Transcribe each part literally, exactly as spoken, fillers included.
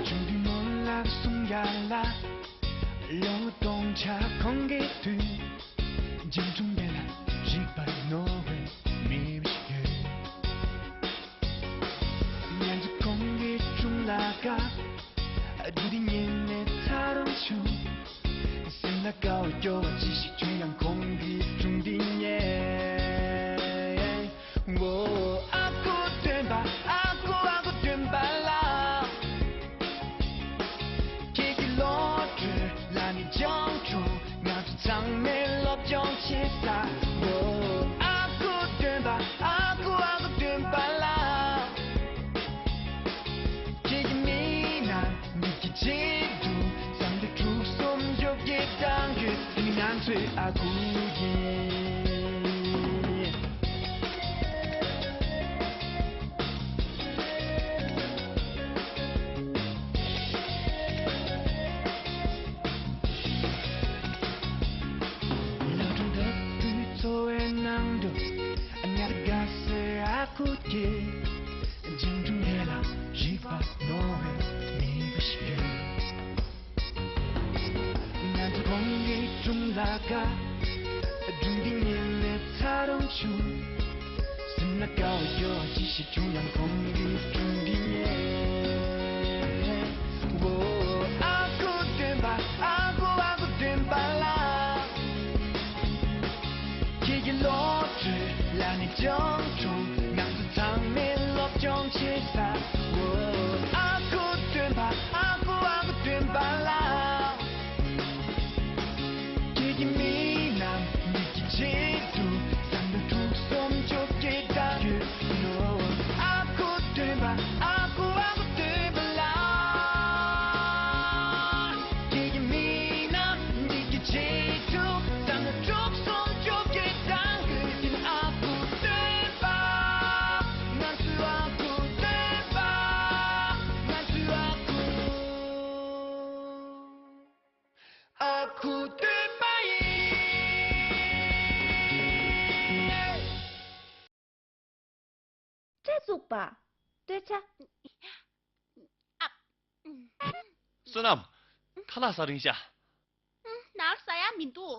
ཆུང་དུས་མོ་ལ་གསུང་ཡ་ལ། ལོ་སྟོང་ཆ་ཁོང་གི་དུས། འཇིགས་སྒྲོམ་དེ་ལ་རིག་པ་རྣོ་བའི་མི་ཞིག་ཡོད། ང་ཚོ་ཁོང་གི་དྲུང་ལ་དགའ། དུས་འདི་ཉིད་ནས་ཚ་རུང་བྱུང་། སེམས་ལ་དགའ་བ་སྐྱོ་བ་ཅི་ཞིག་བྱུང་ཡང་ཁོང་གི་དྲུང་འདི་ཉལ། ཨོ། ཨ་ཁུ་སྟོན་པ། ཨ་ཁུ། ཨ་ཁུ་སྟོན་པ་ལགས། ཁྱེད་ཀྱི་བློ་གྲོས་ལ་ནི་སྦྱོང་གྲོགས། ང་ཚོ་ཚང་མས་སློབ་སྦྱོང་བྱེད་ས། ཨོ། ཨ་ཁུ་སྟོན་པ། ཨ་ཁུ། ཨ་ཁུ་སྟོན་པ་ལགས། ཁྱེད་ཀྱི་མིག་ནང་མིག་གི་བརྗིད་དུ་བསམ་བློ་དྲུག་གསུམ་བཅོ་བརྒྱད་བཏང་ཡོད། དེ་ནི་ང་ཚོའི་ཨ་ཁུ་ཡིན། ལོ་གྲངས་ལྟ་བུའི་འཚོ་བའི་ནང་དུ། ཉལ་དགའ་སའི་ཨ་ཁུ་དེ། འཇིགས་སྒྲོམ་དེ་ལ་རིག་པ་རྣོ་བའི་མི་བུ་ཞིག་ཡོད། ང་ཚོ་ཁོང་གི་དྲུང་ལ་དགའ། སྒྲུང་འདི་ཉིད་ནས་ཚ་རུང་བྱུང་། སེམས་ལ་དགའ་བ་སྐྱོ་བ་ཅི་ཞིག་བྱུང་ཡང་ཁོང་གི་དྲུང་འདི་ཉལ། ཨོ། ཨ་ཁུ་སྟོན་པ། ཨ་ཁུ། ཨ་ཁུ་སྟོན་པ་ལགས། ཁྱེད་ཀྱི་བློ་གྲོས་ལ་ནི་སྦྱོང་གྲོགས། ང་ཚོ་ཚང་མས་སློབ་སྦྱོང་བྱེད་ས། ཨོ། ཨ་ཁུ་སྟོན་པ། ཨ་ཁུ། ཨ་ཁུ་སྟོན་པ་ལགས། ཁྱེད་ཀྱི་མིག་ནང་མིག་གི་བརྗིད་དུ། བསམ་བློ་དྲུག་གསུམ་བཅོ་བརྒྱད་བཏང་ཡོད་ནོ། ཨ་ཁུ་སྟོན་པ། ཨ་ཁུ། ཨ་ཁུ་སྟོན་པ་ལགས། ཁྱེད་ཀྱི་མིག་ནང་མིག་གི་བརྗིད་དུ། བསམ་བློ་དྲུག་གསུམ་བཅོ་བརྒྱད་བཏང་ཡོད། ཨ་ཁུ་སྟོན་པ། ང་ཚོའི་ཨ་ཁུ་སྟོན་པ། ང་ཚོའི་ཨ་ཁུ། ཨ་ཁུ་སྟོན་པ་ཡིན། སྐྲ་བཙུགས་པ། སྟོད་ཆ། ཨ། བསོད་ནམས། ཁ་ལག་ཟ་རན་ཤག་ནར་ཟ་ཡ་མི་འདུག་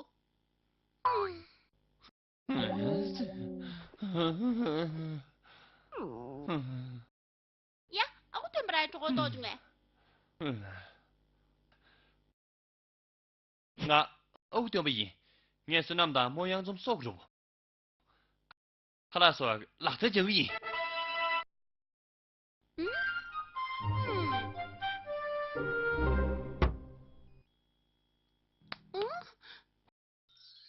ཡ། ཨ་ཁུ་སྟོན་པ་ར་གྲོགས་པོ་ཏོག་བྱུང་ངས། ང་ཨ་ཁུ་སྟོན་པ་ཡིན། ངས་བསོད་ནམས་དང་རྨོ་གཡང་འཛོམས་སྲོག་རུབ། ཁ་ལག་བཟོ་བར་ལག་རྩལ་སྦྱང་གི་ཡིན།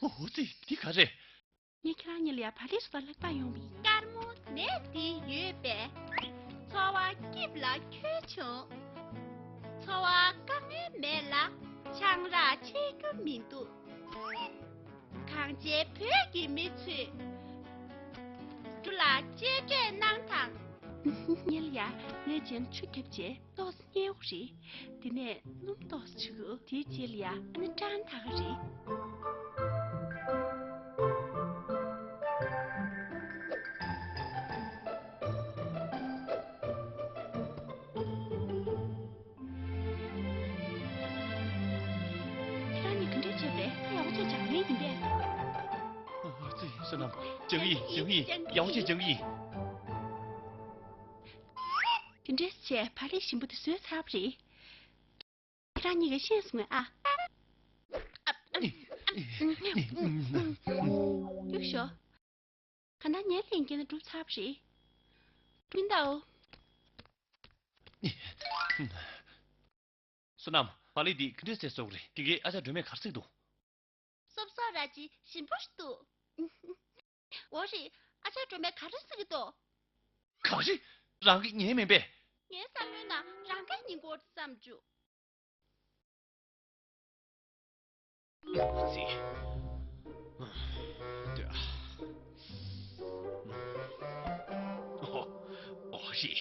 ཨོ་ཙི། འདི་ག་རེད། ངས་ཁྱེད་རང་གཉིས་ལ་ཡ་བག་ལེབ་བཟོ་ལྟ་བསླབ་པར་ཡོང་བ་ཡིན། དཀར་མོ་ནད་འདི་ཡོད་པས། འཚོ་བ་སྐྱིད་ལ་འཁྱོལ་བྱུང་། འཚོ་བ་དཀའ་ངལ་མེད་ལ་ཆང་རག་ཆད་རྒྱུ་མི་འདུག་གངས་ཅན་བོད་ཀྱི་མི་ཚོས་འབྲུ་ལ་གཅེས་སྤྲས་གནང་དང་། ཉལ་ཡ། ངས་རྗེས་ཆུ་བརྒྱབ་རྗེས་ཏོག་ཙམ་བསྙལ་དགོས་རེད། དེ་ནས་སྣུམ་ཏོག་ཙམ་བྱུག་གོ། དེའི་རྗེས་ལ་ཡ་ཨ་ནི་སྐྲངས་དགོས་རེད། ཁྱེད་རང་གཉིས་ག་འདྲས་བྱས་པ་རེད། ད་ཡག་པོ་བྱས་སྦྱང་ལེན་ཡིན་པས། ཨ་ཙི། བསོད་ནམས། སྦྱང་གི་ཡིན། སྦྱང་གི་ཡིན། ཡག་པོ་བྱས་སྦྱང་གི་ཡིན། དེ་འདྲས་བྱས་བག་ལེབ་ཞིམ་པོ་དེ་བཟོས་ཚར་བ་རེད། ཁྱེད་རང་གཉིས་ཀས་ཤེས་སོང་ངས་ཨ། ཡུག་ཤོ། ག་ན་ཉལ་ལེན་མཁན་ན་གྲུབ་ཚར་བ་རེད། མི་འདའོ། བསོད་ནམས། བག་ལེབ་འདི་ག་འདྲས་བཟོས་སོག་རེད། དེ་གའི་ཨ་ཅག་སྒྲོལ་མས་ག་རེ་ཟེར་འདུག་སོབ་སོབ་ར་ཅི་ཞིམ་པོ་ཞིག་འདུག་འོ་རེད། ཨ་ཅག་སྒྲོལ་མས་ག་རེ་ཟེར་གྱི་འདུག་ག་རེ། རང་གིས་ཉན་མིན་པས། ངའི་བསམ་བློའི་ནང་རང་གིས་ཉན་དགོས་བསམ་བྱུང་། ཙི། ཨོ། ཨོ་ཤི།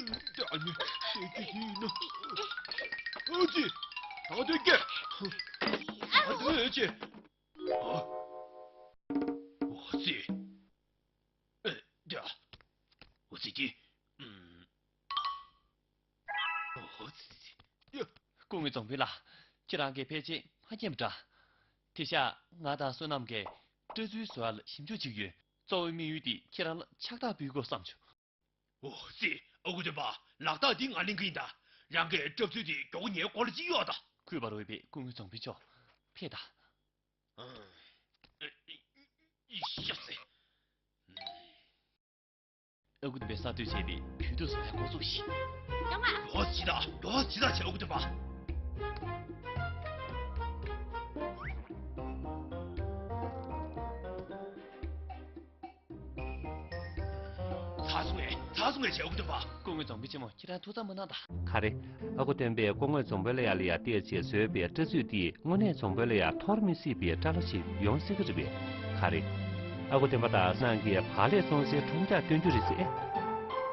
ཨ་ནི་ཤེས་ཀྱི་ཡིན་ན། ཨ་ཙི། ད་དུས་ཀྱི། ཨ་ཙི་ཨ་ཙི། ཨ། ཨ་ཙི། ཨེ། ད། ཨ་ཙི་ཀྱི། ཨུམ། ཨ་ཙི་ཙི། ཡ། སྐུ་ངོ་རྫོང་དཔོན་ལགས། ཁྱེད་རང་གིས་ཕལ་ཆེར་མ་མཁྱེན་པ་འདྲ། དེ་ཤག་ང་དང་བསོད་ནམས་ཀྱིས་སྤྲ་ཚུལ་བཟོ་ཡ་ལ་ཞིབ་འཇུག་བྱེད་ཀྱི་ཡོད། གཙོ་བོའི་དམིགས་ཡུལ་དེ་ཁྱེད་རང་ལ་ཕྱག་རྟགས་འབུལ་དགོས་བསམ་བྱུང་། འོ་ཙི། ཨ་ཁུ་སྟོན་པ། ལག་རྟགས་འདི་ང་ལེན་གྱི་ཡིན་ད། རང་གིས་སྤྲ་ཚུལ་དེ་མགྱོགས་པོ་ངའི་སྐོར་ལ་ཅིག་གཡོག་ད། གུས་པར་འོས་པའི་སྐུ་ངོ་རྫོང་དཔོན་མཆོག་ཕེབས་དང་། ཨ། ཨ། ཤ་ ཨ་ཁུ་སྟོན་པས་གསར་གཏོད་བྱས་ཏེ་དུས་ཚོད་བཟོ་ཡ་འགོ་ཚུགས་ཤིག་ཡོང་ང་། ལོ་ཇི་ལྟར་ལོ་ཇི་ལྟར་བྱས། ཨ་ཁུ་སྟོན་པ། ཚར་སོང་ངས་ཚར་སོང་ངས་བྱས། ཨ་ཁུ་སྟོན་པ། སྐུ་ངོ་རྫོང་དཔོན་ཆེན་མོ། ཁྱེད་རང་ཐུགས་འཚབ་མ་གནང་དང་། ག་རེ། ཨ་ཁུ་སྟོན་པས་སྐུ་ངོ་རྫོང་དཔོན་ལ་ཡ་ལ་ཡ་བལྟས་བྱས་བཟོས་པའི་སྐྲ་ཚིགས་འདིས་དངོས་གནས་རྫོང་དཔོན་ལ་ཡ་འཐོར་མི་སྲིད་པའི་སྐྲ་ལོ་ཞིག་ཡོང་སྲིད་ཀྱི་རེད་པས། ག་རེ། ཨ་ཁུ་སྟོན་པ་དང་ནང་གི་བག་ལེབ་བཙོང་སའི་ཁྲོམ་རྒྱག་སྟོན་རྒྱུ་རེད་ཟེར། ཨེ།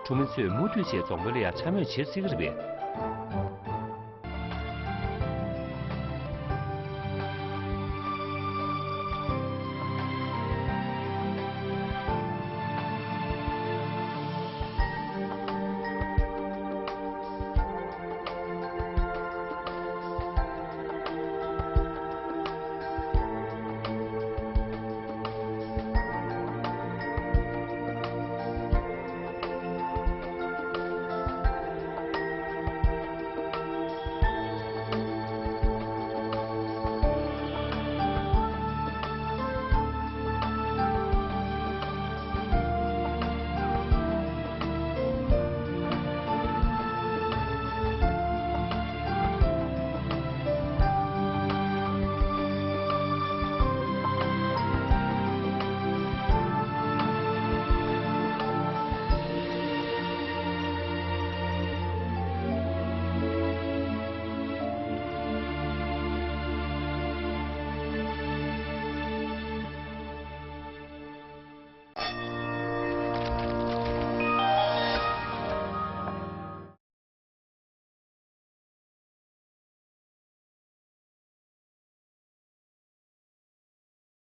ཁྲོམ་མི་ཚོས་མུ་མཐུད་བྱས་རྫོང་དཔོན་ལ་ཡ་འཕྱ་སྨོད་བྱེད་སྲིད་ཀྱི་རེད་པས།